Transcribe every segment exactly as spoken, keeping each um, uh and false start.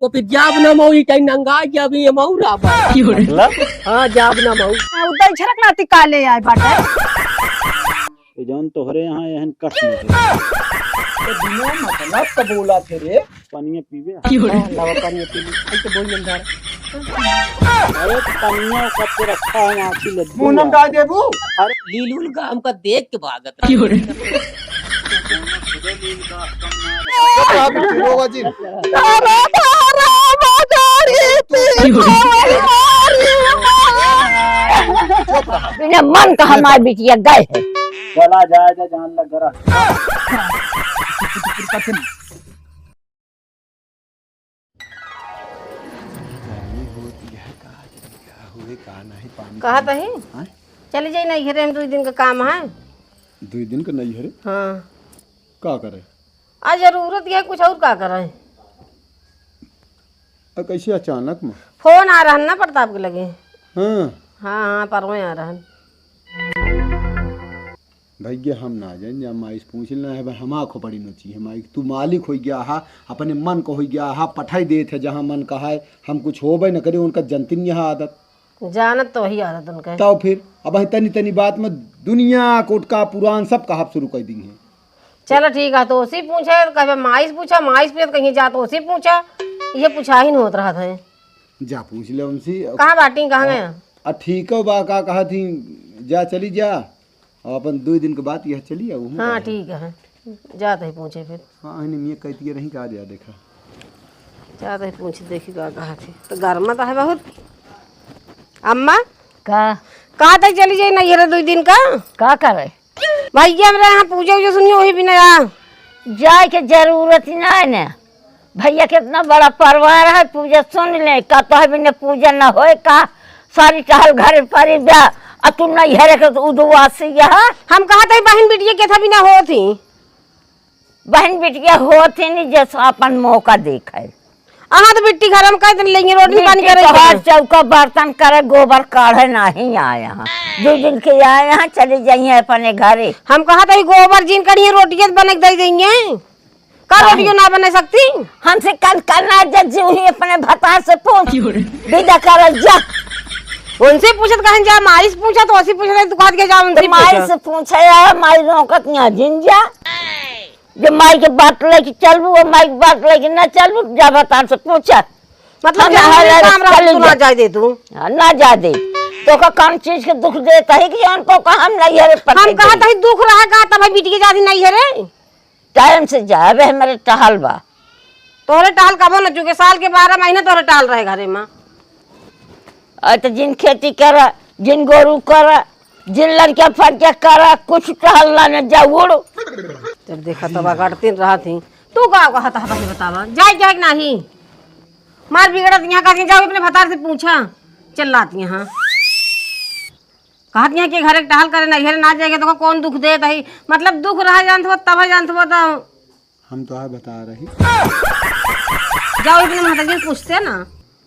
तो फिर जाब ना मऊ, ई टाइम नंगा जाब, ये मऊ राबा। मतलब? हाँ, जाब ना मऊ। हाँ, उदय झरक नाती काले आए बाटे। ये जौन तोहरे यहाँ एहन कष्ट नहीं है। तो बिना मतलब का बोला थे रे। पानिया पीबे? हाँ, लावा पानिया पी ली। ऐसे बोल जल्दी। अरे तो पानिया कब से रखा है, आँखी लग मुँह नम डाल देबू। अरे लीलूल का हमका देख के भागत रहे। आप लोग जी। बिना मन का हमार बिटिया गए है। चला जाए जा, जान लग रहा। कहत ही? हाँ? चली जाई नैहरे, हम दुई दिन का काम है। दुई दिन का नैहरे? हाँ। का करे? आ जरूरत है कुछ और का करे? आ कैसे अचानक में? फोन आ रहन ना प्रताप के लगे। हाँ। हाँ, हाँ, परवे आ रहन। भैया हम ना जाइन, जा माई से पूछ लेना है, भाई हमार खोपड़ी नोची है माई, तू मालिक हो गया हा, अपने मन को हो गया हा, पठाई देत है जहाँ मन कहा है, हम कुछ होबे न करे, उनका जनती नहीं है आदत। जानत तो वही आदत उनके। तब फिर अब तनी तनी बात में दुनिया कोटका पुराण सब कहा शुरू कर दी है। चलो ठीक है, तो उसी पूछे, कहबे माई से पूछा, माई से पूछे, कहीं जा तो उसी पूछा, ये पूछा ही नहीं होत रहा था। जा पूछ ले उनसे। कहाँ बाटी, कहाँ गया? आ ठीक हो बा, का कहा थी, जा चली जा, और अपन दो दिन के बाद यह चली आऊ। हाँ, ठीक है, जात है पूछे फिर। हाँ, नहीं, मैं कहती रही का, जा देखा। जात है पूछ देखी का कहा थी, तो गर्मा तो है बहुत। अम्मा, का? कहा था चली जाई नैहरे दुई दिन का। का करे? भैया हमरा यहाँ पूजा उजा सुनियो, वही बिना आ। जाए के जरूरत ही ना है ना। भैया कितना बड़ा परिवार है, पूजा सुन ले, का तो है बिना पूजा ना होए का, सारी टहल घरे परी बा, आ तू नैहरे के उदवासी यहाँ। हम कहा था बहन बिटिया के था बिना होत ही। बहन बिटिया होत ही नहीं, जैसा अपन मौका देखे। अहाँ तो बिट्टी घर में कह दिन लेंगे, रोटी पानी बिट्टी करे तो हर के। चौका बर्तन करे, गोबर काढ़े नहीं आए हैं। दो दिन के आए हैं, चली जाइए अपने घरे। हम कहा था, "ई गोबर जिन करिए, रोटियां तो बने के दे देंगे।" का काहे? रोटियां ना बने सकती? हमसे कल करना जब जी हुई अपने भतार से पूछ। क्यों रे? विदा कर जा। उनसे पूछत कहें जा, माई से पूछा तो उसी पूछत, तू कहत के जा उनसे तो माई पूछा। से पूछे यार, माई रोकत नहीं जिन जा। जब माई के बात लेके चलबू, और माई के बात लेके ना चलबू, जा भतार से पूछा। मतलब हम जब हमारे हमारे काम रहा, चले तू ना जा। जाए दे तू। हाँ, ना जाए दे। तो का कौन चीज के दुख देता है कि उनको का हम नहीं है रे पति हम कहा देंगे। तही दुख रहा का, तब बिटिया जाती नहीं है रे। टाइम से जाबे, हमारे टहल बा। तोहरे टहल कबो न चुके, साल के बारह महीने तोहरे टहल रहे घरे में। अरे तो जिन खेती करा, जिन गोरू करा, जिन लड़का फड़का करा, कुछ टहल ना न जा उड़। जब देखा तब अगड़ते रहत ही। तू का कहत ह, पहले बतावा, जाए जाए कि नाही? मार बिगड़त यहाँ कहती, जाओ अपने भतार से पूछा, चिल्लाती यहाँ। कहत यहाँ के घरे टहल करे, नैहरे ना जाएगा तो का कौन दुख देत ही? मतलब दुख रहा जानत हो, तब जानत हो तो हम तो आ बता रही। जाओ अपने महतारी से पूछते ना,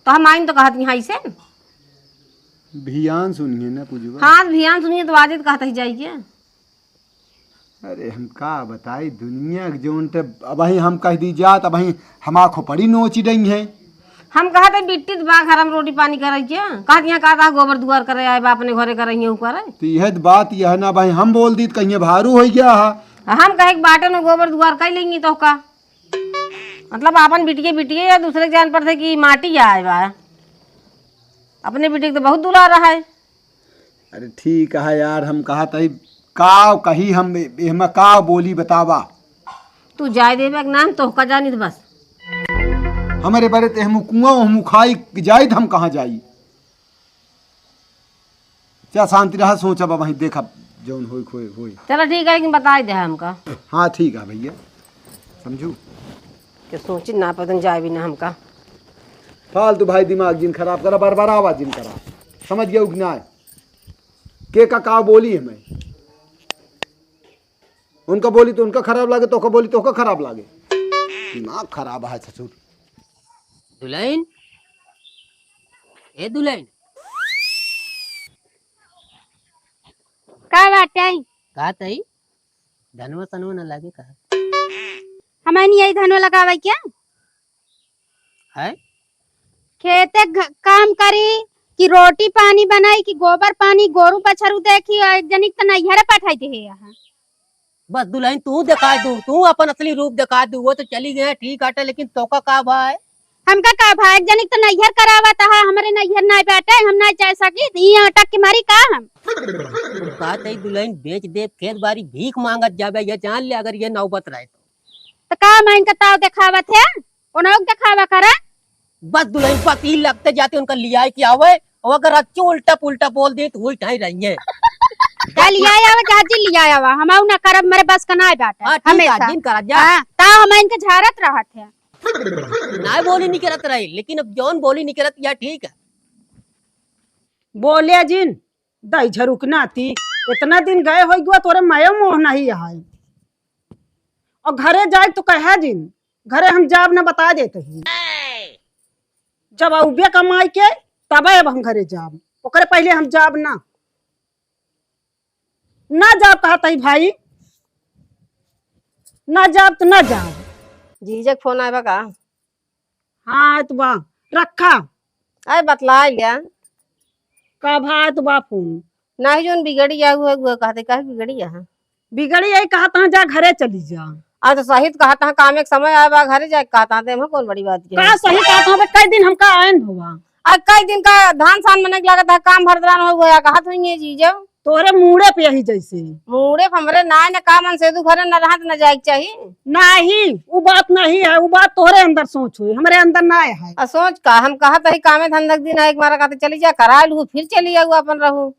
तो हम आइन तो कहत यहाँ ऐसे। भियान सुनिए ना पूजवा। हाँ, भियान सुनिए तो आदित कहत ही जाइए। अरे हम का बताई दुनिया के जौन ते, अबहीं हम कह दी जात, अबहीं हमार खोपड़ी नोची डई है। हम कहत है बिट्टी त बा घर में रोटी पानी करे के, कहत यहाँ कहत है गोबर दुआर करे आए बा, अपने घरे करे, यहू करे। तो यह त बात यह ना भाई, हम बोल दी त कहीं भारू हो गया है। हम कहे के बाटे न गोबर दुआर कर लेंगी तो का, मतलब आपन बिटिये बिटिये या दूसरे के जान पड़ते कि माटी आए बा, अपने बिटिये के तो बहुत दुलार है। अरे ठीक है यार, हम कहत ही का कही, हम एहमा का बोली बतावा। तू जाए देबे कि ना, हम तोहका जानित बस। हमरे बरे ते हम कुआं हम खाई जाई त हम कहाँ जाई? चल शांति रहा, सोचब अब वहीं देखब जौन होई होई होई। चला ठीक है, लेकिन बताई दे हमका। हाँ ठीक है भैया, समझू। के सोची ना पतन जाए भी ना हमका। फालतू भाई दिमाग जिन खराब करा, बरबरावा जिन करा, समझ गया कि ना? के का का बोली है मैं? उनका बोली तो उनका खराब लागे, तोहका बोली तोहका खराब लागे। दिमाग खराब है ससुर। दुलहिन, ए दुलहिन। का बाटे? का तई? धनवा सनवा न लागे का? हमारे नहीं आई धनवा लगावे क्या? हैं? खेते घ-, काम करी कि रोटी पानी बनाई कि गोबर पानी गोरू बछरू देखी, और एक जनी के त नैहरे पठाई दे है यहाँ। बस दुलहिन, तू देखा दू, तू अपन असली रूप देखा दू। वो तो चली गए, ठीक आटे, लेकिन तोका का भाई? हमका का भाई, एक जनी के त नैहर करावत है, हमरे नैहर नाई बाटे, हम नाई जा सकी, ये अटक के मारी का हम? का तई दुलहिन बेच देब, खेत बारी भीख मांगत जाबे, ये जान ले अगर ये नौबत रहे तो। तो का हम इनका ताव देखावत है? ओनहु के देखावा करा। बस दुलहिन, बस ई लगते जाते उनका लियाए के आवे, और अगर अच्छे उल्टा पुल्टा बोल दे तो वही ठाई रही है। का लियाए आवा, जहाँ जी लियाए आवा, हम आऊ ना करब, मेरे बस का नाय बाटे। हाँ, ठीक है, हमेशा। जिन करा जा। हाँ, ता हम इनके झारत रहत है। नाय बोली निकरत रही, लेकिन अब जौन बोली निकरत या ठीक है। बोले जिन, दाई झरुक नाती, इतना दिन गए हो गया, तोरे मयो मोह नहीं है। और घरे जाए तो कहे जिन, घरे हम जाब ना बता देते ही। जब अउबे कमाई के, तबे अब हम घरे जाब, ओकरे पहले हम जाब ना। ना जाब कहत ही भाई, ना जाब तो ना जाब। जीजा के फोन आए बा का? हाँ, आए तो बा, रखा। आए बतला लिया। का भा, आए तो बा फोन। नाही जोन बिगड़ी आ, हुए, हुए कहते, काहे बिगड़ी आ? बिगड़ी आई कहत हाँ, जा घरे चली जा। आ तो सही तो कहत हाँ, काम एक समय आए बा, घरे जाए कहत हाँ, ते में कौन बड़ी बात के? का सही कहत हाँ बे, कई दिन हमका आयन हुआ। आ कई दिन का धान सान मने के लागत है, काम भर दरान हो गया, कहत हुई है जीजा। तोहरे मूड़े पे यही जैसे। मूड़े पे हमरे नाय न काम, मन से दू घरे न रहत न जाए के चाही। नाही, उ बात नहीं है, उ बात तोहरे अंदर सोच हुई, हमरे अंदर ना है। आ सोच का, हम कहत ही कामे धंधा के दिन है, एक मारा कहते चली जा, करा लू, फिर चली जाऊ अपन रहू।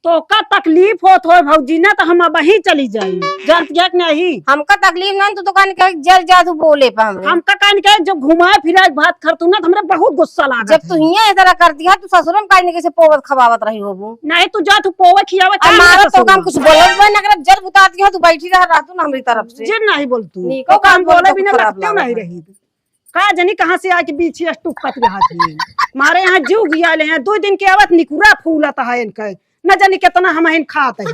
तोका तकलीफ होत होय भौजी ना, तो हम अबहीं चली जाई, जानत गया कि नहीं? हमका तकलीफ ना, तू तो कहन के जर जा तू बोले पे हमरे। हमका कहन के जो घुमाए फिराए बात करतू ना, तो हमरे बहुत गुस्सा लागत जब तू है। हियां ए तरह करती है, तू ससुर में काहे नहीं कैसे पोवत खवावत रही होबू? नहीं, तू जा, तू पोवे खियावे, अब काम मारो ना तो ससुर काम में। कुछ बोलत बा ना, अगर जर बुता दिया, तू बैठी रह, रहतू ना हमरी तरफ से। जे नहीं बोलतू, नीको तो काम काम बोले बोलतो बिना खराब लगते लागत नहीं है। रही। का जनी कहाँ से आके बीछी अस टुकत रहत ही। मारे यहाँ जीव गिया ले हैं, दो दिन के आवत निकुरा फूलत है इनके, न जानी कितना हम हिन खात है।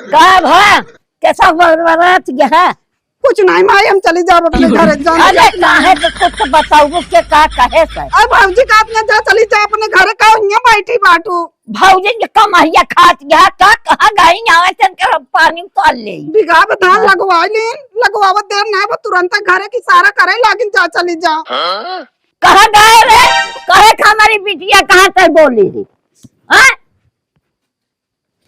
का भा? कैसा बरबरात गया है? कुछ नहीं माई, हम चली जाब अपने घरे, जान अरे जाती काहे है। के कुछ बताऊ के का कहे से? अब भौजी का अपने जा चली जा अपने घरे, का यहाँ बैठी बाटू। भौजी के कमहिया खात गया, का कहाँ गई आवे से इनके पानी उतार ले। बिगहा पे धान हाँ। लगवा ली, लगवावत देर ना, वो तुरंत घरे की सारा करे लागिन, जा चली जा। हाँ? कहाँ गए रे? कहे का हमारी बिटिया कहाँ से बोली है? हाँ?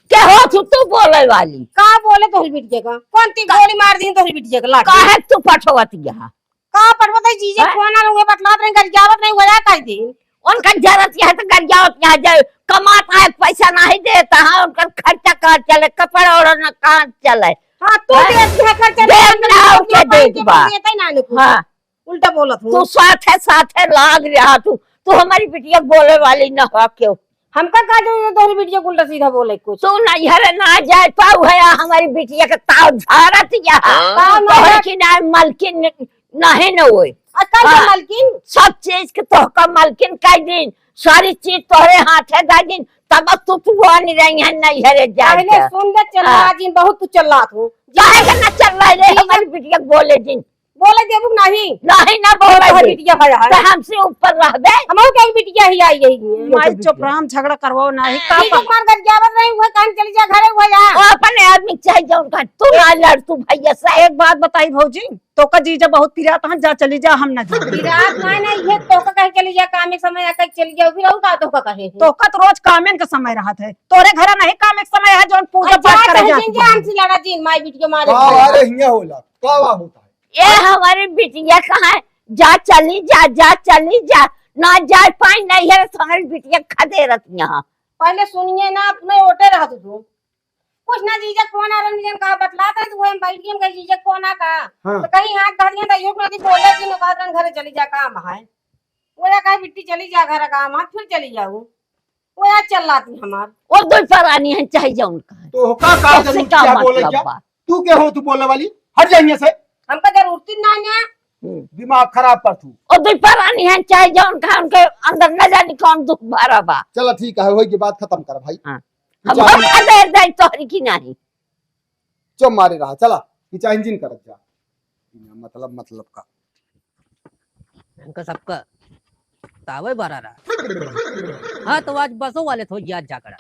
के हो तू, तू बोले वाली? का बोले तोहरी बिटिया का? कौन ती गोली मार दी तोहरी बिटिया का लाठी? काहे तू पठवत यहाँ? का पठवत है जीजे हैं? फोन आ रहे बतलात रहे, गरियावत रहे, वजह कर दी। उनका जरूरत यहाँ तो गरियावत यहाँ जाए, कमात है पैसा नहीं देता है, उनका खर्चा कहाँ चले, कपड़ा ओढ़ना कहाँ चले? हाँ, तू हैं? दे दिया खर्चा, दे हम दिया, और क्या दे दिया? देता ही ना लोग। हाँ। उल्टा बोलत हूँ। तू साथे साथे लाग रहा तू, तू हमारी बिटिया बोले वाली न हो क्यों? हमका का जो तोहरी बिटिया उल्टा सीधा बोले कुछ? तू नैहर ना जाए पाऊ है, हमारी बिटिया के ताव झारत यहाँ। हाँ? ताव ना तोहरे झार- की ना मलकिन नहीं न होए। आ, कल हाँ। मलकिन? सब चीज के तोहका मलकिन कह दिन, सारी चीज तोहरे हाथे दे दिन, तब तू पुआनी रही है नैहरे जाए पहले के। सुन ले, चिल्ला हाँ। जिन, बहुत तू चिल्लात हूँ। काहे के ना चिल्ला रे, जी, हमारी बिटिया बोले दिन। बोले देबू कि नहीं? नहीं ना बोले तोहर दिन। बिटिया है, है। तो हमसे ऊपर रहबे। हमहू के बिटिया ही आई यही है। माई चुप रह, हम झगड़ा करवाओ नहीं। का ठीक है, पा- मार गरियावत रही, वह कान चली जा घरे, वह जा। वो अपने आदमी के चाहे जौन का, तू ना लड़ तू भैया से। एक बात बताई भौजी, तोका जीजा बहुत पिरात हैं, जा चली जा, हम ना जाए। पिरात नहीं, नहीं, ये तोका कहे चली जा, काम एक समय आके चली जाओ, फिर और का तोका कहे है? तोका तो रोज कामेन का समय रहत है, तोरे घर नहीं काम एक समय है, जौन पूजा अच्छा, पाठ करे कहे जात जिन है। जान से लड़ा जिन, माई बिटिया मारे का के। अरे हियां होला, का हुआ होता है? ये हमारी बिटिया कहाँ है? जा चली जा, जा चली जा, ना जा पाई नहीं है, तो हमारी बिटिया खदेरत यहाँ। पहले सुनिए ना, अपने ओटे रहत तू। कुछ ना जीजा फोन आ रहा, जन का बतलात है, तो वो हम बैठ गए, हम कहे, "जीजा फोन आ का?" हाँ। तो कहीं हाथ धर दिया, तो यूं करती बोले कि नौकर घरे चली जा, काम है। वो या कहे, "बिट्टी चली जा घर, काम है," फिर चली जाऊ। वो या चल लाती हमार। वो दो परानी है, चाहे जाऊं कहाँ। तो का, का सबसे जरूरत का क्या बोले मतलब क्या? बा? तू के हो, तू बोलने वाली? हट जाइए से। हमका जरूरत ही ना है। हम्म। दिमाग खराब कर तू। और दो परानी है, चाहे जाऊं कहाँ, उनके अंदर न जाने कौन दुख भरा बा। चला ठीक है, वही की बात खत्म कर भाई। हाँ। हम चाहे हम अबे जाए तोहरी की नहीं। चुप मारे रहा, चला, कि चाहे इंजन करत जा। बिना मतलब, मतलब का। इनका सबका तावे बारा रहा। हाँ, तो आज बसो वाले थो याद जागड़ा।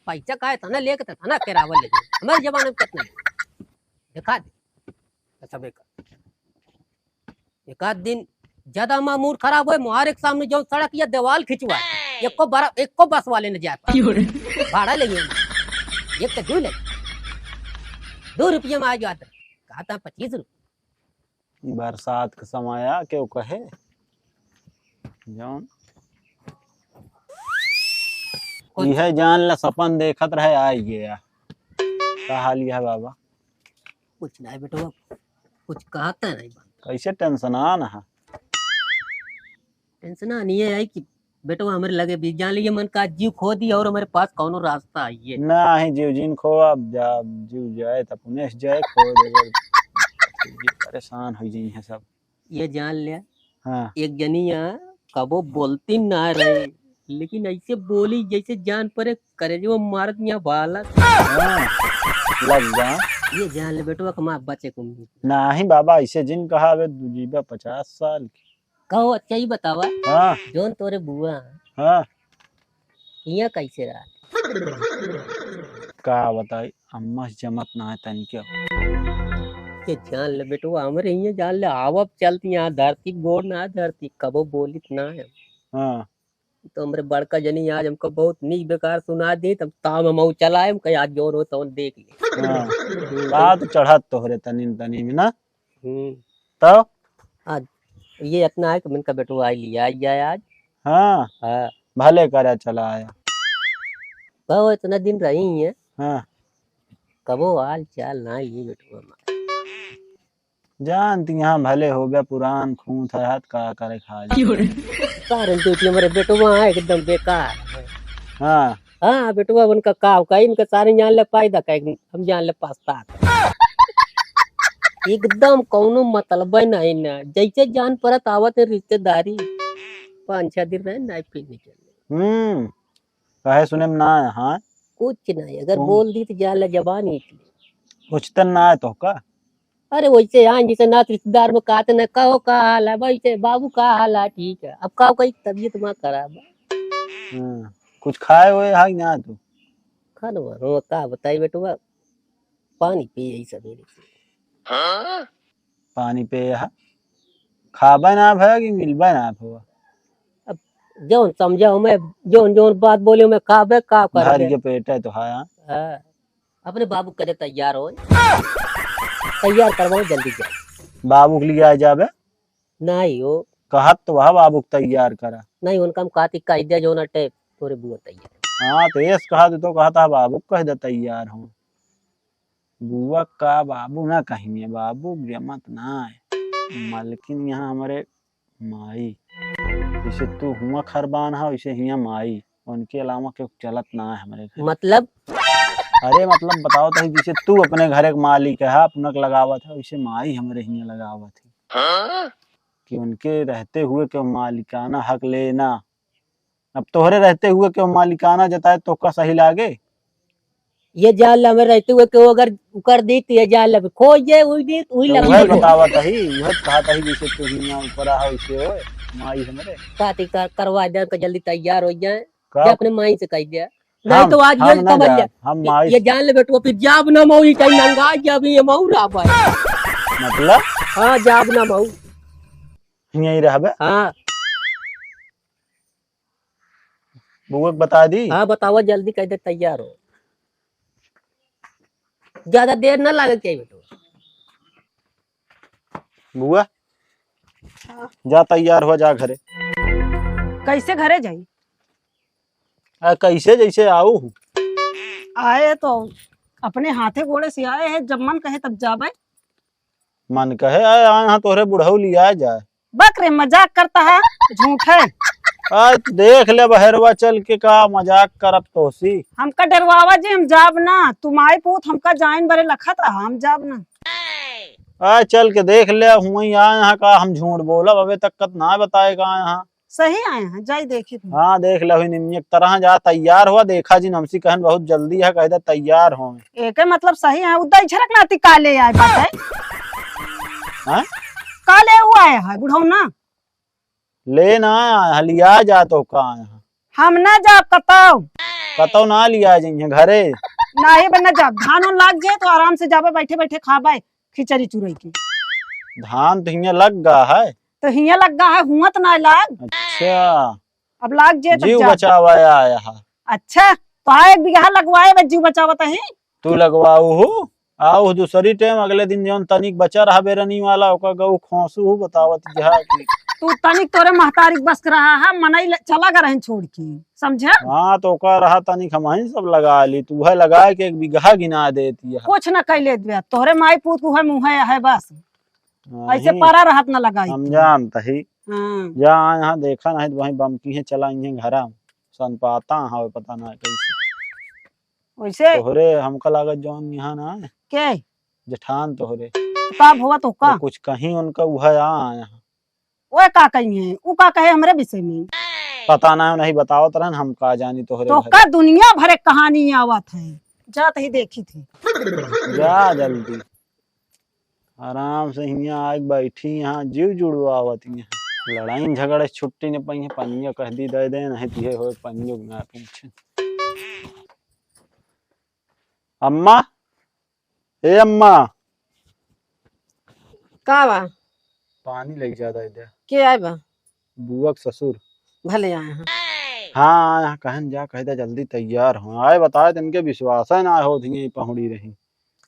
पैसा काहे था ना, लेके था ना, केरावल ले। हमारे जमाने में कितना है? दिखा दे। अच्छा, बेकार। एक आध दिन ज्यादा हमार मूड खराब होए, मुहारे के सामने जौन सड़क या देवाल खिंचवा, एको बरा-, एको बस वाले न जाए पाए। क्यों रे? भाड़ा लेंगे हम। एक तो दू ले, दो रुपये में आ जाता, कहा था पच्चीस रुपये। बरसात के समय आ, केहू कहे, जौन कुछ इहे जान ला, सपन देखत रहे, आ गया। का हाल है बाबा? कुछ ना है बेटवा, कुछ कहता नहीं बा। कैसे टेंशन आन है? टेंशन आन ये है कि बेटवा हमरे लगे भी जान लिए मन का जीव खो दी और हमारे पास कौनो रास्ता है ये। ना है जीव जिन खो, अब जा, जीव जाए तो पुनेश जाए, खो देवे। ये परेशान हो जाई है सब। ये जान ले, हाँ। एक जनी यहाँ कबो बोलती ना रहे, लेकिन ऐसे बोली जैसे जान परे करेजवा मारत यहाँ बालक। हाँ, लग जा। ये जान ले बेटवा, कमा बचे को उम्मीद। नाही बाबा, ऐसे जिन कहा, अबे तू जीबा पचास साल की। कहो, अच्छा ही बतावा, हाँ। जौन तोरे बुआ, हाँ। हियाँ कैसे रहा? का बताई, अम्मा से जमत ना है तनिको। ये जान ले बेटवा, हमरे हियाँ जान ले, आवब चलती यहाँ धरती, गोड़ ना धरती, कबो बोलित ना है। हाँ। तो हमरे बड़का जनी आज हमको बहुत नीक बेकार सुना दी, तब ताव में मऊ चलाए, हम कहे आज जौन हो तौन देख ले। हाँ। हम्म। बात चढ़त तोहरे तनी न तनी में ना। हम्म। तो? आज ये इतना है कि मन का बेटो आई लिया, आई जाए आज। हाँ। हाँ। भले करे चला आया। बहु इतना दिन रही है। हाँ। कबो हाल चाल ना लिए बेटो हमारे। जानती यहाँ भले हो गया पुरान खून था हाथ का करे खा ले। कारण तो इतने मेरे बेटो वहाँ एकदम बेकार है। हाँ। हाँ, बेटवा उनका का, का इनका सारे जान ले फायदा का, हम जान ले पछतात। एकदम कौनो मतलब नहीं ना, जैसे जान परत आवत है रिश्तेदारी, पाँच छह दिन रहे ना, फिर निकल गए। हम्म, कहे सुने में ना है, हाँ? कुछ नहीं, अगर हम्म। बोल दी तो जान ले जबान ही। कुछ तो ना है तो का? अरे वैसे यहाँ जैसे नात रिश्तेदार में कहते ना, कहो का हाल है, वैसे बाबू का हाल है, ठीक है। अब का कही तबीयत माँ खराब है। हाँ, कुछ खाए हुए है कि ना तू? खाना हो, का बताई बेटवा, पानी पिए ही सवेरे से। पानी पिए है, खाबे ना भया कि मिलबे ना भया? अब जौन समझा हूँ मैं, जौन जौन बात बोले मैं खाबे का भर करबे। के पेट है तो हाँ। हाँ। अपने बाबू के तैयार हो, तैयार करवाओ जल्दी जाओ। बाबू के लिए आ जाबे। नहीं हो। कहत तो वह बाबू के तैयार करा। नहीं, उनका हम कहती कह दे जो ना टेप तोरे बुआ तैयार। हाँ, तो एस कहा तो, तो कहता है बाबू कह दे तैयार हो। बुआ का बाबू ना कहीं है, बाबू जमत ना है। मलकिन यहाँ हमारे माई, जैसे तू हुआ खरबान है, वैसे हियाँ माई, उनके अलावा केहू चलत ना है हमरे घर। मतलब? अरे मतलब बताओ तो, जैसे तू अपने घर के मालिक है, अपना के लगावत है, वैसे माई हमरे हियाँ लगावत है। हाँ? कि उनके रहते हुए केहू मालिकाना हक लेना। अब तोहरे रहते हुए केहू मालिकाना जताए तो का सही लागे? ये जान ले, हमें रहते हुए केहू अगर कर दी तो ये जान ले, खोज दे, उई दी, उई तो लग वह गई। बतावत ही, वह कहत ही, जैसे तू हियाँ ऊपर आ, वैसे हो, माई हमरे। साथी का करवा दे, उनका जल्दी तैयार हो जाए, का? जे अपने माई से कह दिया। नहीं हम, तो आज हम ये ना समझ जा, ले, हम ये, माई ये जान ले बेटवा, फिर जाब ना मऊ, ये कहीं नंगा जाब, ये मऊ रहा भाई। मतलब? हाँ, जाब ना मऊ। यहीं रहबे? हाँ। बुआ के बता दी? हाँ, बतावा, जल्दी कह दे, तैयार हो। ज्यादा देर ना लागे के बेटो। बुआ, हाँ। जा तैयार हो, जा घरे। कैसे घरे जाई? आ, कैसे जैसे आऊ हूँ। आए तो अपने हाथे गोड़े से आए हैं, जब मन कहे तब जाबे। मन कहे आए, आए यहाँ तोहरे बुढ़ऊ लिया जाए। बक रे, मजाक करता है, झूठ है। आज देख ले बहरवा चल के का मजाक करब तोसी। हमका डरवावा जे हम जाब ना, तू माई पूत हमका जाइन बरे लखत रहा, हम जाब ना। आज चल के देख ले, हुई आ यहाँ का हम झूठ बोलब, अबे तक कत ना बताए का यहाँ। सही आए हैं, जाई देखी तुम। हाँ, देख ले हुई निम्मी एक तरह जा तैयार हुआ, देखा जी नमसी कहन बहुत जल्दी है, कह दे तैयार हो। एके मतलब सही है, उद्दा ही झरक नाती काले आए बात है। हाँ? काले हुआ है, है बुढ़ऊ ना। ले ना, हलिया जा तो का यहाँ। हम ना जाब कतौ। कतौ ना लिया जइहे घरे। नाही बे, ना जाब। धान उन लाग जाए तो आराम से जाबे, बैठे बैठे खाबे खिचड़ी चुरई के। धान तो हियाँ लग गा है। तो हियाँ लग गा है, हुआँ तो ना लाग। अच्छा। अब लाग जाए तब जीव जाब। बचावा आया है। अच्छा, तो हाँ, एक बीघा लगवाए बे जीव बचावत ही। तू लगवाऊ हु, आऊ दूसरी टाइम अगले दिन जौन तनिक बचा रहा बेरनी वाला, ओका गऊ खोसू हु बतावत जहा कि तू तनिक तोरे महतारी बस के रहा है, मनई ले-, चला गा रहन छोड़ के, समझा? हाँ, तो ओका रहा तनिक हमही सब लगा ली, तू है लगा के एक बीघा गिना देती है। कुछ न कैले दिया, तोहरे माई पूत को है मुँह है, है बस। हाँ, ऐसे ही। परा रहत न लगाई हम तू। जानत ही। हाँ। जा यहाँ देखा नहीं तो वहीं बमकी है चला इन्हें घरा, सन पाता हाँ, पता ना कैसे। वैसे? तोहरे हमका लागत जौन यहाँ ना है। के? जेठान तोहरे। तो का भवा तो का? तो कुछ कहीं उनका उहै आ यहाँ। ओए का कही है? उ का कहे हमरे विषय में? पता ना, नहीं बतावत रहन, हम का जानी तोहरे तो घर। का दुनिया भरे कहानी आवत है। जात ही देखी थी। जा जल्दी। आराम से हियाँ आके बैठी, यहाँ जीव जुड़वावत यहाँ। लड़ाई झगड़े छुट्टी न पाई है, पनिया कह दी दे दे, नहीं तिहे होए पनियो ना पूछे। अम्मा, ए अम्मा। का बा? पानी लेके जा दे दे। के आए बा? बुआ के ससुर। भले आए हैं। हाँ, यहाँ कहन जा, कह दे जल्दी तैयार हो। आए बताए तो इनके विश्वास है ना होत, यहीं पहुड़ी रही।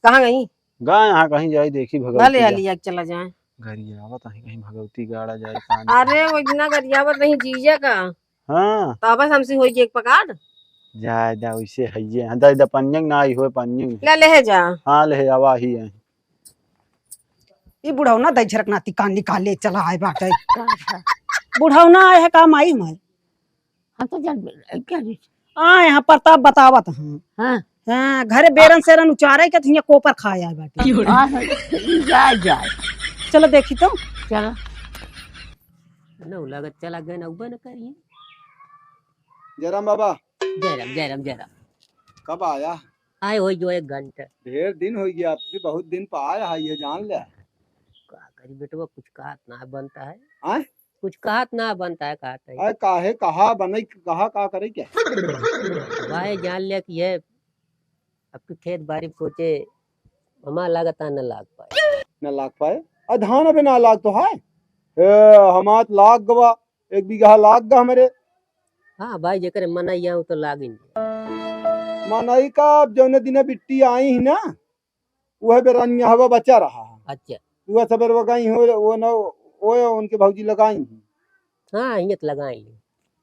कहाँ गई? गा यहाँ कहीं जाई, देखी भगवती भले जा। हलिया के चला जाए। गरियावत अहीं कहीं भगवती गाड़ा जाए, पानी अरे, पी। वो इतना गरियावत नहीं जीजे का। हाँ। तो बस हमसे होई एक पकाड़। जा, जा, वैसे हइये। हाँ, दे दे, पनियंग ना आई होए, पनियंग। ले, ले जा। हाँ, ले आवा ही है। ई बुढ़ौना दई झरक नाती कान निकाले चला आए बाटे। बुढ़ौना आए है काम आई हमारे। हम तो जन, क्या जी? आ, यहाँ प्रताप बतावत हैं। हाँ। हाँ, घरे बेरन सेरन उचारे के तो हियाँ कोपर खाए आए बाटे। आ, हाँ, जा, जा। चलो देखी तो। चलो। न, उ लागत चला गए ना, उबे न करिए। जयराम बाबा। जयराम, जयराम, जयराम। कब आया? आए होई जो एक घंटा। ढेर दिन होई गया, आप भी बहुत दिन पर आया है, ये जान ले। का करी बेटवा, कुछ कहत ना बनता है। आय? कुछ कहत ना बनता है, कहत है। आय, काहे, कहा बनई, कहा का करे क्या? भाई जान ले कि ये अब की खेत बारी सोचे, हमार लागत आ न लाग पाए। न लाग पाए? आ धान अबे ना लाग तो है। ए, हमार लाग गवा, एक बीघा लाग गा हमरे। हाँ भाई, जेकरे मनई है, उ तो लागिन। मनई का अब जौने दिने बिट्टी आई ही ना, उहे बेरनिया हवा बचा रहा है। अच्छा। उहे सबेर वो गई हो, वो न, वो उनके भौजी लगाई ही। हाँ, हियत लगाई ही।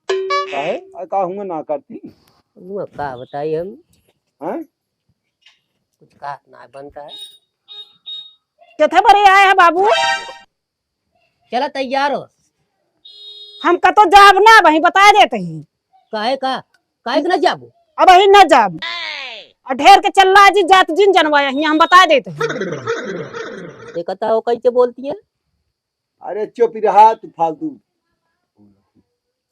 काहे? आ, का हुआ ना करती? हुआ का बताई हम? हैं? कुछ कहत ना बनता है। केथे बरे आए है बाबू? चला तैयार हो। हम कतो जाब ना, वहीं बता देते ही। काहे का? काहे के ना जाबो? अब वहीं ना जाब। और ढेर के चल्ला जी जात जिन जनवाया ही, हम बता देते ही। देखता हो कैसे बोलती है। अरे चुप रहा तू फालतू।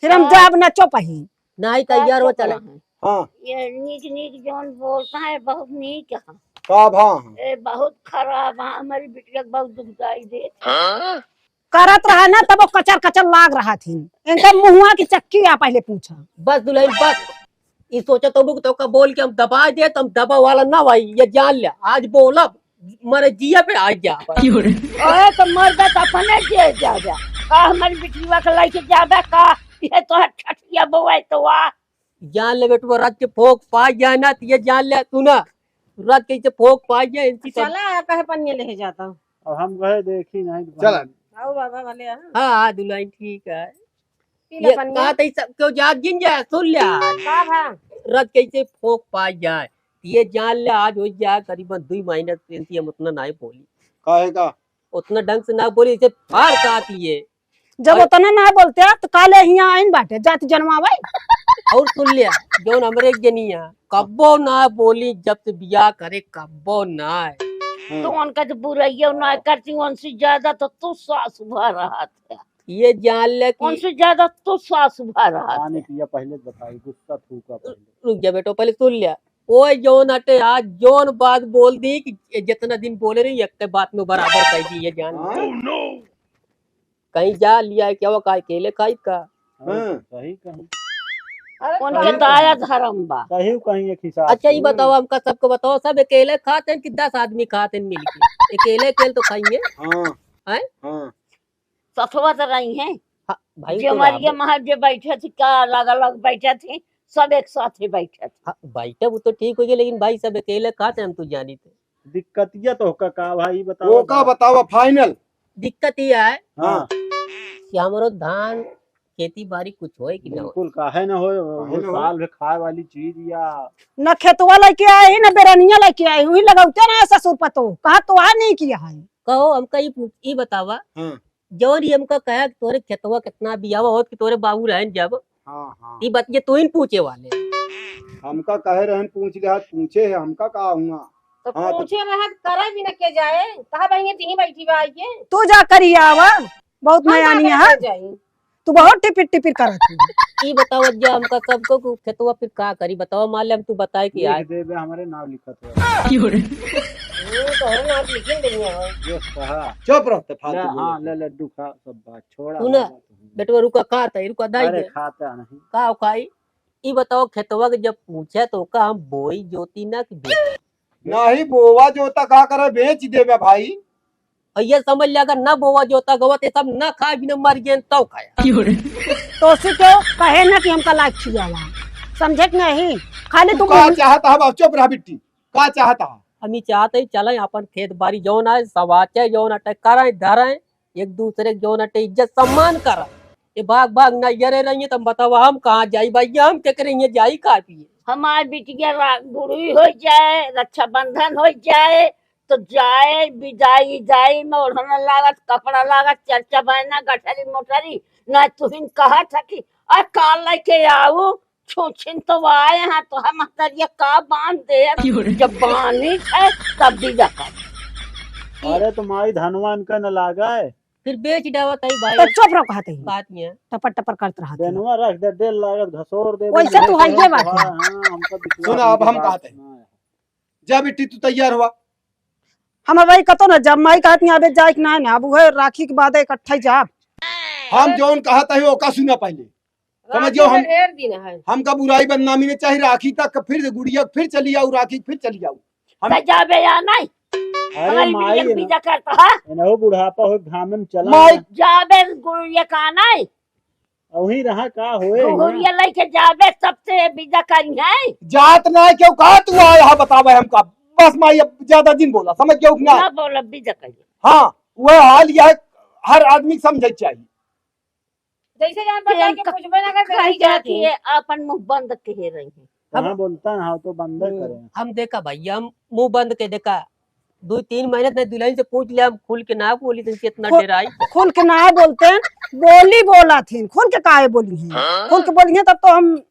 फिर हम हाँ। जाब ना चुप ही। नहीं, तैयार हो, चला। हाँ। ये नीक नीक जौन बोलता है, बहुत नीक है। का भा? ए, बहुत खराब है, हमारी बिटिया के बहुत दुखदाई दे। करत रहा ना, तब वो कचर कचर लाग रहा थी। इनका मुहुआ की चक्की आ पहले पूछा। बस दुल्हन, बस। ई सोचा तो लोग तो का बोल के हम दबा दे, तो हम दबा वाला ना भाई, ये जान ले। आज बोलब, मरे जिया पे आ जा। ओए, तो मर बे तो अपने जिए जा जा। का हमारी बिटिया के लेके जाबे का? ये तो है ठठिया बउआ तो वाह। जान ले बेटवा, रात के फोक पा जाए ना, तो ये जान ले तू ना, रात के इसे फोक पा जाए, इनकी तो चला, कहे पनिया ले जाता। अब हम गए देखी नहीं दुकान। चला। आओ बाबा वाले, हाँ। हाँ, हाँ, दुल्हन ठीक है। पी ले ये पनिया। कहा तई सब क्यों जात जिन जाए, सुन ले। का भा? रात के इसे फोक पा जाए, ये जान ले आज हो जाए करीबन दो महीने से इनकी हम उतना नहीं बोली। काहे का? उतना ढंग से ना बोली, इसे फाड़ काट लिए। जब और उतना ना बोलते तो काले हियाँ आइन बाटे, जाति जनवावे। और सुन लिया, जौन हमरे एक जनी है, कब्बो ना बोली, जब से बियाह करे, कब्बो ना है। हाँ। तो उनका तो बुराइयो ना करती, उनसे ज्यादा तो तू सास भा रहत है। ये जान ले कि उनसे ज्यादा तू सास भा रहत पानी है। पिया, पहले बताई, गुस्सा थूका पहले। रुक जा बेटो, पहले सुन लिया। ओए जौन अटे, आज जौन बात बोल दी कि जितना दिन बोले रही, एक बात में बराबर कह दी, ये जान ले। हाँ? कहीं जा लिया है क्या, वो का अकेले खाई का? हाँ। सही कहीं। अरे उनके खाई दाया कहीं। धर्म बा। सही कहीं एक हिसाब अच्छा, से। ये बताओ, हमका सबको बताओ, सब अकेले खाते हैं कि दस आदमी खाते हैं मिलके? अकेले, अकेले तो खाएंगे। हाँ। हैं? हाँ। सथवा तो रही हैं। हाँ, भाई जे तो मरिए रहबे। महा जे बैठे थे, का अलग अलग बैठे थे, सब एक साथ ही बैठे थे। हाँ, बैठे वो तो ठीक हो गया, लेकिन भाई सब अकेले खाते हैं, हम तो जानी थे। दिक्कतिया तो का, का भाई बताओ वो का ना। बतावा final। दिक्कत ये है हाँ। कि हमरो धान खेती बाड़ी कुछ होए कि ना होए? बिल्कुल, काहे ना होए, काहे वो ना होए? साल भर खाए वाली चीज या न खेतवा लेके आए ही, न बेरनिया लेके आए ही, वही लगौते ना है ससुर पतो, कहा तो आ नहीं किया है। कहो, हमका ई पूछ, ई बतावा, हाँ। जौन ई हमका कहा कि तोरे खेतवा कितना बियावा होत कि तोरे बाबू रहन जब, हाँ, हाँ। ई बात ये तू ही पूछे वाले। हमका कहे रहन पूछ ले, आज पूछे है, हमका का हुआ? तो हाँ, तो पूछे रहे तो करे भी न के जाए, कहा भाई ये तीन बैठी बा आइए। तू जा करी आवा, बहुत कौन मयानी बात है। है जाए? तू बहुत टिपिर टिपिर करत है। ई बताओ, जब हमका सबको को खेतवा फिर का करी, बताओ, मान ले हम तू बताए कि लिख आए। देबे, हमारे नाम लिखत है। क्यों रे? वो तो है ना, आप लिखिन देंगे हम। जो कहा। चुप रह, ते फालतू ले, बोलत हाँ, है। ले, लड्डू खा, सब बात छोड़ा, सुना, बाबा, तू। बेटवा रुका, खात है, रुका, दाई अरे, दे। खाता नहीं। का खाई? ई बताओ, खेतवा के जब पूछे तो का हम बोई जोती ना कि बेची? नहीं, बोवा जोता का करे, बेच देबे भाई। और ये समझ ले, अगर ना बोवा जोता गवा, तो ये सब ना खाए, बिना मर गए, तब खाया। क्यों रे? तो उसी को कहे ना कि हमका लायक खियावा, समझे कि नहीं? खाली तू तू का मुंह चाहता है, बाप? चुप रह बिट्टी, का चाहता है? हम ही चाहते ही चले अपन खेत बाड़ी जौन आए, सवाचे जौन अटे, करें धरें, एक दूसरे के जौन अटे इज्जत सम्मान करें। ये भाग भाग नैहरे रहिए, तो हम बताओ हम कहाँ जाई भैया, हम के करेंगे जाई का पिए? हमार बिटिया रा-, बुढ़ी हो जाए, रक्षाबंधन हो जाए, तो जाए, विदाई, विदाई में ओढ़ना लागत, कपड़ा लागत, चर्चा बहना, गठरी मोटरी, ना तुहिन कहत है कि, "आ, का लेके आऊ?" छुछिन तो आए हैं, तो हम महतरिया का बांध दे, क्यों रे? जब बांधी है, तब विदा कर। अरे, तो माई धनवा इनका न लागे। फिर बेच डावत है भाई। तो चुप रहो, कहते हैं। बात में है। टपर टपर करत रहत है। बेनवा रख दे, डेल लागत, घसोर दे, वैसे तो है ये बात है। हाँ, हाँ, हमका विश्वास सुना, अब नहीं हम बात कहते हैं। ना है। जा बेटी, तू तैयार हुआ। हम भाई कतो ना जब माई कहत नहीं, अबे जाए कि ना, ना, अब वह राखी के बाद इकट्ठा ही जाब। हम अरे जौन कहत है, ओका सुना पहले। समझ राखी गयो, में हम, ढेर दिन है। हमका बुराई बदनामी नहीं चाहिए, राखी तक फिर गुड़िया फिर चली आऊ, राखी फिर चली आऊ। हम तो जाबे या नहीं? अरे हमारी माई बिटिया के ना, विदा करता है। इन्हों बुढ़ापा हो, घाम में चला माई ना। जाबे गुड़िया का नहीं? वही रहा का होए ना। गुड़िया लेके जाबे, सबसे विदा करी है। जात ना क्यों कहा तू आया है, बतावे हमका। बस माई, अब ज्यादा दिन बोला, समझ गयो कि ना? ना बोला, विदा करी। हाँ, वह हाल यह हर आदमी समझे चाहिए। जैसे जान पर जाके इनका पूछबे ना कर, कह वैसे जाती जाती है। है, अपन मुंह बंद कहे रही है। कहाँ हम बोलता है, हाँ, तो बंद हम्म, करे। हम देखा भैया, हम मुंह बंद के देखा, दो तीन महीने तक दुल्हन से पूछ ले, हम खुल के ना बोली, तो कितना खु-, डेराई। खुल के ना बोलते हैं, बोली बोला थी, खुल के काहे बोली हैं? हाँ? खुल के बोली हैं, तब तो हम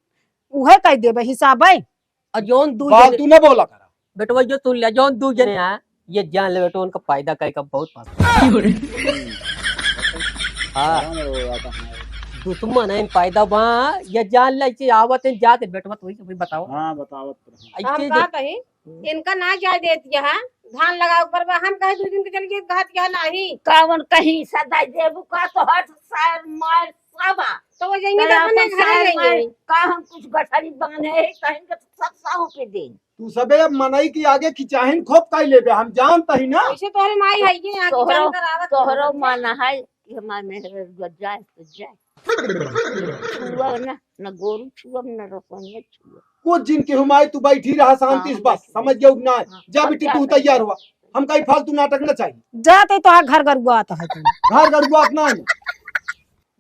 उहे कह देबे, हिसाब है। और जौन दू बात जने तू ना बोला करा। बेटवा जो सुन लिया, जौन दू जने हैं, ये जान ले बेटवा, उनका फायदा कहे का बहुत पास। हाँ। दुश्मन है, फायदा बा, ये जान ले, इसे आवत है, जाते बेटवा, तो वही सब बताओ। हाँ, बतावत तो है। हम ऐसे का जो कही, इनका ना जाए देती है, धान लगावे पर बा, हम कहे दू दिन के चल गए, कहा दिया नहीं। कावन कहीं सदा देबू का, तो हट सार मार सब आ। तो वो जाएंगे तो अपने घर जाएंगे। का हम कुछ गठरी बांधे है, कहेंगे तो सब साहू पे दें। तू सबे मनई के आगे की चाहें खोप काई लेबे, हम जानता ही ना। ऐसे तोहरे माई है ये, यहाँ की तोहरो, जान करावत तोहरो है। मन है कि हमारे मेहर जाए तो जाए। छुआ ना, न गोरू छुआ, न रसोइया छुआ। कुछ दिन के हुमाई तू बैठी रहा शांति से, हाँ, बस, बैठी। समझ गयो कि ना? हाँ, जा अब बेटी, क्या तू करें? तैयार हुआ, हम कहीं फालतू नाटक ना चाहिए। जाते तो आ घर गरुआ आता है तुम। घर गरुआ ना है।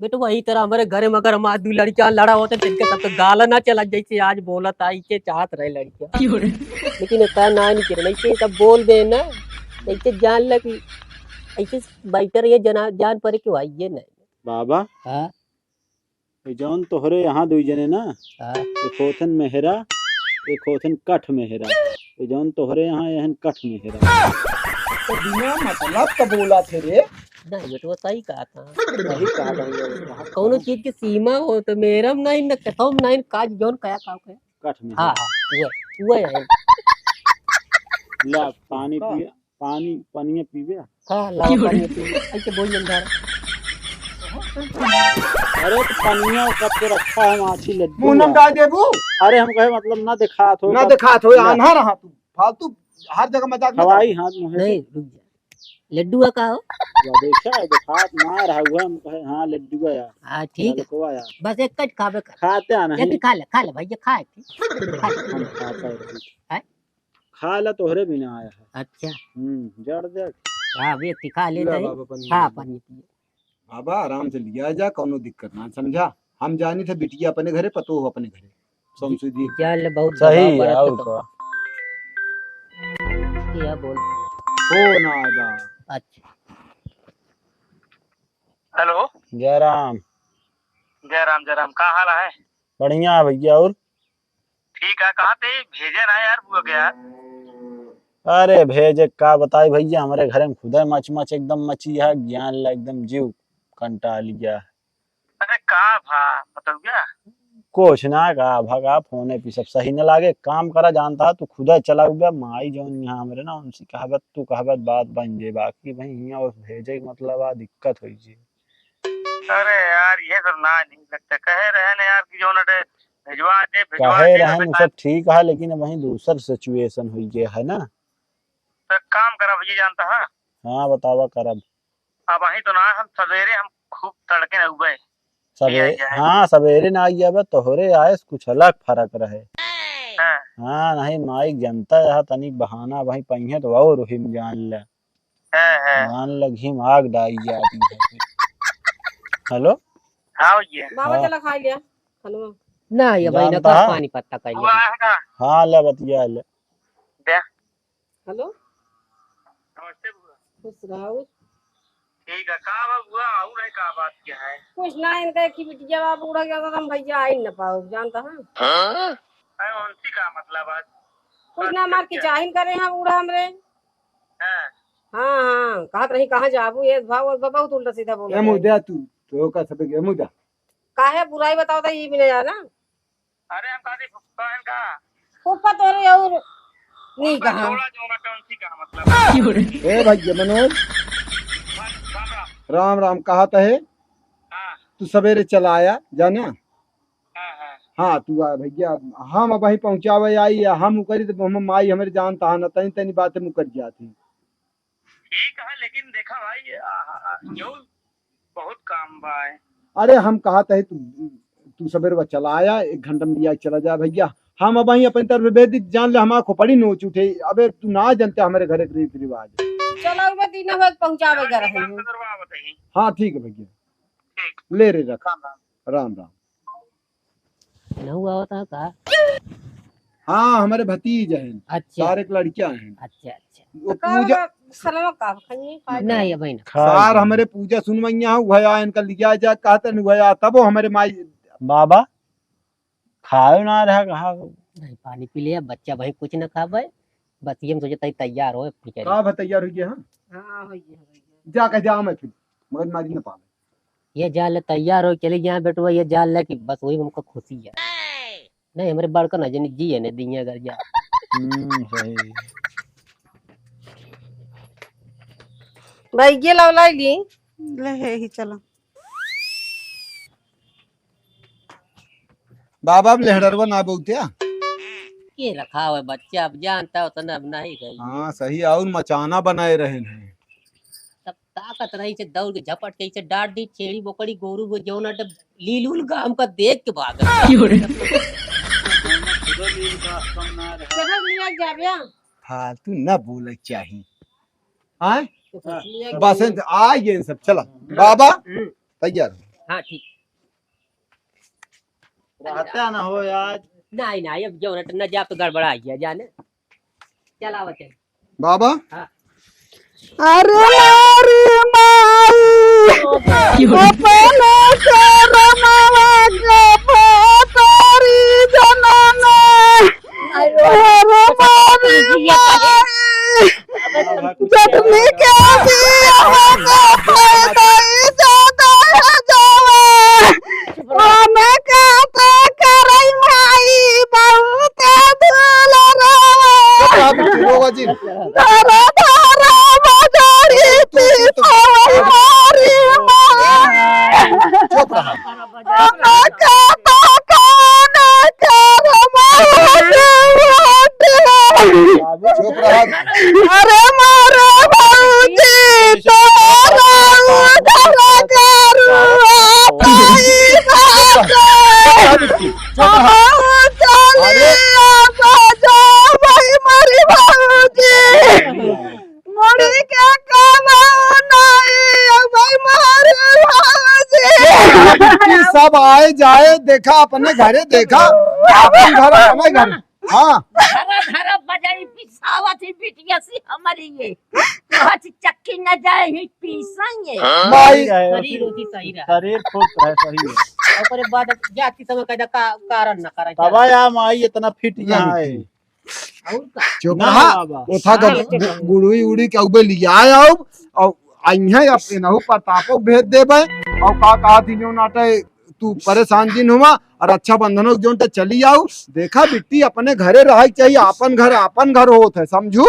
बेटवा, वही तरह हमारे घरे में अगर हमारे दू लड़कियां लड़ा होते, तो इनके सब तो गाला ना चला, जैसे आज बोला था, इसे चाहत रहे लड़कियां। क्यों रे? लेकिन इतना ना नहीं करे, नहीं से सब बोल दे ना, नहीं से जान ले कि ऐसे बैठे रहिए, जना-, जान पड़े कि भाई ये नहीं। बाबा, हाँ? ये जौन तोहरे यहाँ दुई जने ना, हाँ। एक होथन मेहरा, एक होथन कठ मेहरा। ये जौन तोहरे यहाँ एहन कठ मेहरा। तो बिना मतलब का बोला थे रे। नहीं, ये तो सही कहा था। सही कहा था, ये तो कहा था। कौनो चीज की सीमा हो तो मेहरा में नहीं, न कठो में नहीं, काज जौन कया का कहे। कठ मेहरा। हाँ, हाँ, वो, वो है। ला, पानी का? पिए। पानी, पनिया पीबे? हाँ, लाओ, क्यों रे? पानी पीबे। ऐसे बोल जन धारा। अरे तो पनिया कब से रखा है, माछी लड्डू मुंह नम है। डाल देबू। अरे हम कहे मतलब ना दिखात हो, ना बस दिखात हो, या आन्हा रहा तू। फालतू हर जगह मजाक मत हवाई कर। हाथ मुँह से। नहीं, रुक जा। लड्डू का हो? या देखा है, दिखात ना रहा हुआ, हम कहे, हाँ, लड्डू है यार। हाँ, ठीक है। ललकवा यार। बस एक कट खाबे कर। खाते आना एक है। खा ले, खा ले भैया, खा एक। खा ले। हम खाता है भाई। हैं? खा ला, तोहरे बिना आया है। अच्छा। हम्म, जड़ देख। हाँ, अभी एक खा ले ले नहीं। बाबा, पानी हाँ, पी ले। पानी पिए। बाबा, आराम से लिया जा, कौनो दिक्कत ना, समझा? हम जानी थे बिटिया अपने घरे, पतोह अपने घरे। समझी दी। चल, बहुत सही दबाव है, बरत और तो। का? क्या बोल? हो ना आएगा। अच्छा। हेलो। जय राम। जय राम, जय राम। का हाल है? बढ़िया है भैया, और? ठीक है, कहाँ थे? भेजे ना यार, बुआ के यार। अरे भेजे का बताई भैया, हमरे घरे में खुदे मच मच एकदम मची है, ज्ञान ला एकदम जीव कंटाल गया है। अरे का भा, बताऊ क्या? कुछ ना का भा, का फोने पे सब सही न लागे, काम करा जानता है, तू खुदे चला गया, माई जौन यहाँ हमरे ना, उनसे कहबत, तू कहबत बात बन जे, बाकी भाई हियाँ उस भेजे के मतलब आ दिक्कत होई जे। अरे यार, ये सब ना नहीं लगता। कहे रहे ना यार कि जौन अटे भिजवा दे, भिजवा कहे दे, रहन, उ सब ठीक है, लेकिन अब वहीं दूसर situation हुई गया है ना। तो काम करा भैया, जानता है? हाँ, बतावा करब। अब वहीं तो ना, हम सवेरे हम खूब तड़के न उबे। सवे-, हाँ, सवेरे ना आई जाबे, तोहरे आए से कुछ अलग फर्क रहे। हाँ। हाँ, नहीं, माई जनता यहाँ तनिक बहाना वहीं पहिए तो और हिम जान ले। हाँ, हाँ। मान लगी आग डाई जाती है। हेलो? हाँ भैया। बाबा हाँ। चला खा लिया खाना। ना, ये भाई ना जानता कर है? पानी पत्ता कर लिया। हाँ, ले बतिया ले। दे। हेलो? नमस्ते बुआ। खुश रहो। ठीक है, का बा बुआ? और है का बात क्या है? कुछ ना, इनका एक ही बिटिया बा, बूढ़ा गया था, हम भैया आई न पाओ, जानता है? हाँ? अरे उनसे का मतलब आज? कुछ ना, मार के चाहिन करे हैं बूढ़ा हमरे। हाँ। हाँ, हाँ, कहत रही, "कहाँ जाबू?" ये भाव और बहुत उल्टा सीधा बोल ए रहे हैं। मुद्दा तू, तो का सब के मुद्दा। काहे बुराई बताओ तो ये भी नहीं जाना। अरे हम कहते फुफ्फा हैं का? फुफ्फा तोरे और नहीं फुफ्फा कहा। छोड़ा जो ना कौन सी कहा मतलब। ए भैया मनोज। राम राम। राम राम, कहा तो है? हाँ। तू सवेरे चला आया, जाना? हाँ, हाँ। हाँ, तू आ भैया, हम अब वहीं पहुँचावे आई, हम उकरी तो हम माई हमरे जानता है ना, तनी तनी बातें मुकर जाती। ठीक है, लेकिन देखा भाई, आ, आ, जो बहुत काम बा है। अरे हम कहा तहे तू, तू सवेरे बा चला आया, एक घंटा में लिया के चला जा भैया। हम अब वहीं अपनी तरफ से भेज दी, जान ले हमारा खोपड़ी नोच उठे। अबे तू ना जानते हमारे घर के रीति रिवाज। चलो, मैं तीन बजे पहुँचावे जा रहे हैं। हाँ, ठीक है भैया। ठीक। ले रे रख। राम राम। राम राम। नहु आवत है का? हाँ, हमारे भतीज हैं। अच्छा। सारे के लड़कियां हैं। अच्छा, अच्छा। वो तो का पूजा बा-, सलवा का खइए, का नहीं, ये बहिन। सार हमरे पूजा सुनवैया हैं, वह आ इनका लिया जा, कहते नहीं, वह आ, तब वो हमारे माई। बाबा, खाए ना रहा, कहा? नहीं, पानी पी लिया, बच्चा भाई कुछ ना खावे, बस ये हम सोचे तई तैयार होए, फिर का भा तैयार हो गया, हाँ? हाँ, हो गया, हो गया। जा कह जा, मैं फिर मगज मारी ना पावे। ये जान ले तैयार हो चली गया बेटवा, ये जान ले कि बस वही हमको खुशी है। नहीं, हमरे बड़का ना जनी जी है, ने दिया घर जा। हम्म, सही। भाई, ये लाओ, लाई ली। ले, है ही, चलो। बाबा, अब लेहड़रवा ना बहुते। के रखा हुआ बच्चा, अब जानता हो तो ना, अब नहीं गई। हाँ, सही, और मचाना बनाए रहे हैं। तब ताकत रही से दौड़ के झपट के इसे डांट दी, छेड़ी बोकड़ी गोरू वो जौन अड्डा लील उल का हमका देख के भाग। क्यों रे? शहर लिया जाबे। फालतू ना बोले चाही। आय? तो बस लिया बस जाबे। आ ये सब, चला। बाबा, हम्म। तैयार हो। हाँ, ठीक। रहता ना हो आज। नहीं, नहीं, अब जौन अड्डा न जा तो गड़बड़ा गया जाने। चला बच्चे। बाबा। हाँ। अरे मारी माई, अपने करमवा के पतरी जनम। अरे मारी माई, जटनी के बियाह में पैदा ही ज्यादा है जावा। ओमे का तो करई माई बहुत दुलरवा। चुप रहा बिट्टू, रोवा जिन। धरा धरा बजारी पी पवन मारी माई। चुप रहा बिट्टी, चुप रहा। अरे। भाई मारी बाबूजी। मुड़ी के काबा नहीं, भाई मारी बाबूजी। बिट्टी, सब आए जाए, देखा अपने घरे, देखा अपन घर, अपने घर। हाँ। धरा, धरा, बजाई पिसावत ही बिटिया सी हमरी ये। कहत चक्की न जाए ही पीसेंगे। माई। सही रहे, शरीर ओसी सही रहा। शरीर फुर्त रहे, सही है। ओकरे बाद जाति समय का, का, कारण ना करे। तब या माई इतना फिट ना यहाँ है। बिट्टी। और का? चुप ना रहा। बाबा। ओथा का हाँ, गु-, गुड़ुई उड़ी के अउबे लिया आओ, और अइहे अब इनहु प्रतापो भेज देबे, और का कहा थी जो नाटे तू परेशान जिन हुआ, और रक्षाबंधनो के जोन ते चली आऊ। देखा बिट्टी, अपने घरे रहे के चाहिए, आपन घर, आपन घर होत है, समझू?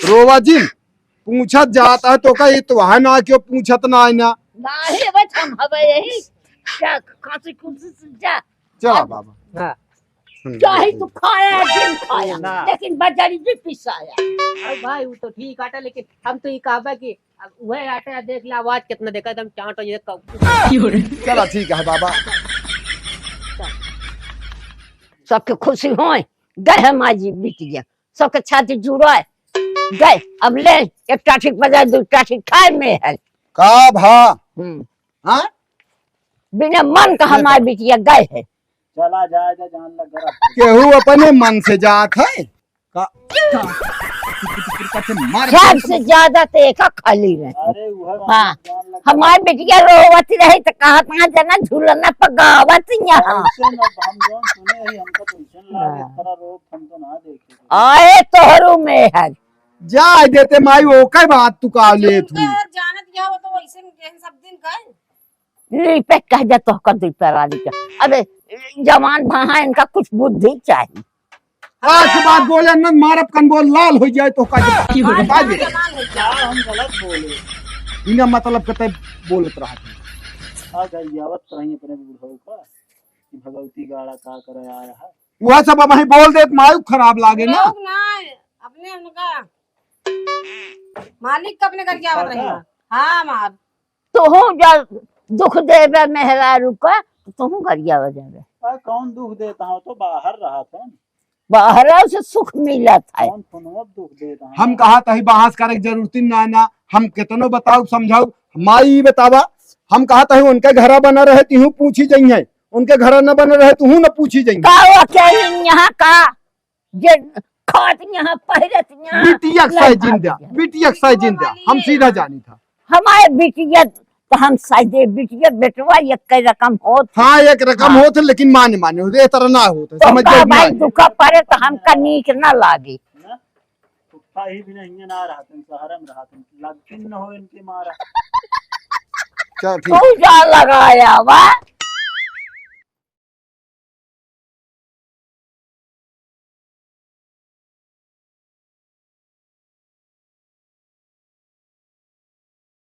रोवा जिन, पूछत जात है तो का, ये तो है ना, क्यों पूछत ना है ना? नाही बच हम हवे यही, क्या खांसी खुंसी से जा। चला अब बाबा। हाँ। हम्म। चाहे तू खाया, जिन खाया, ना। लेकिन बजारी भी पिसाया। अरे भाई, वो तो ठीक आटा, लेकिन हम तो ये कहबे कि अब वह आटा देख ले, आवाज कितना देखा, एकदम चांट हो जाए कब। चला, ठीक है बाबा। सबके खुशी होए, गए हम आज बिटिया, सबके छाती जुड़ाए, गए, अब ले, एक टाठी बजाए, दो टाठी खाए में है। का भा? हम्म। हाँ? बिना मन का हमार बिटिया गए है। चला जाए, जा जान लग गया। केहू अपने मन से जात है का? का? मार सबसे ज्यादा तो एक खाली रहे। अरे, उहे हाँ। जान लग गया। हमार बिटिया रोवत रही तो कहत ना जना झूलना पगावत यहाँ। ऐसे न, हम जौन सुने ही, हमको तो ऐसे न लागे, हाँ। इस तरह रोत हम तो ना देखे। आए तोहरू में है। जाए देते माई, ओकर बात तू का लेत हूँ। जानत गया हो तो वैसे न, सब दिन गए। ली पे कह दे तोहका दुई परानी के। अबे जवान भा हैं, इनका कुछ बुद्धि चाहिए। आज के बाद बोले न, मारब कन बोल लाल हो जाए तोहका। की हो बता दे। का हम गलत बोले? बिना मतलब के तय बोलत रहा था। आ गरियावत रही अपने बूढ़ऊ का कि भगवती गाड़ा का करे आया है। वह सब अब वहीं बोल देत मायू खराब लागे ना। लोग ना, अपने उनका मालिक का अपने गरियावत रही। हाँ, मार। तोहू जब दुख देबे मेहरारू का, तो तोहू गरियावा जाबे। आ, कौन दुख देता हूँ, तो बाहर रहा था। बाहर से सुख मिलत है। कौन फोनवा दुख देता हूँ? हम कहा तही बहस करे के जरूरत ही ना, ना। हम कितनो बताऊ, समझाऊ, माई ई बतावा, हम कहा तही उनके घरा बना रहे, तिहू पूछी जइहे, उनके घरा न बना रहे, तुहू न पूछी जइहे। का वो अकेले यहाँ का? जे खात यहाँ, पहिरत यहाँ, बिटिया के सही लड़का जिंदा, बिटिया। बिटिया के सही जिंदा, हम सीधा जानी था। हमारे बिटिया तो हम सही दे, बिटिया बेटवा एक के रकम होत। हाँ, एक रकम हाँ। होत, लेकिन माने, माने होत, ए तरह ना होत, तो समझ का गए भाई, ना? दुखा पड़े तो हमका नीक ना लागे। ना, फुफ्फा ही भी नहीं ना रहत, शहर में रहत, लगती न हो इनके मारा। चल, ठीक। तू जा लगाया वा।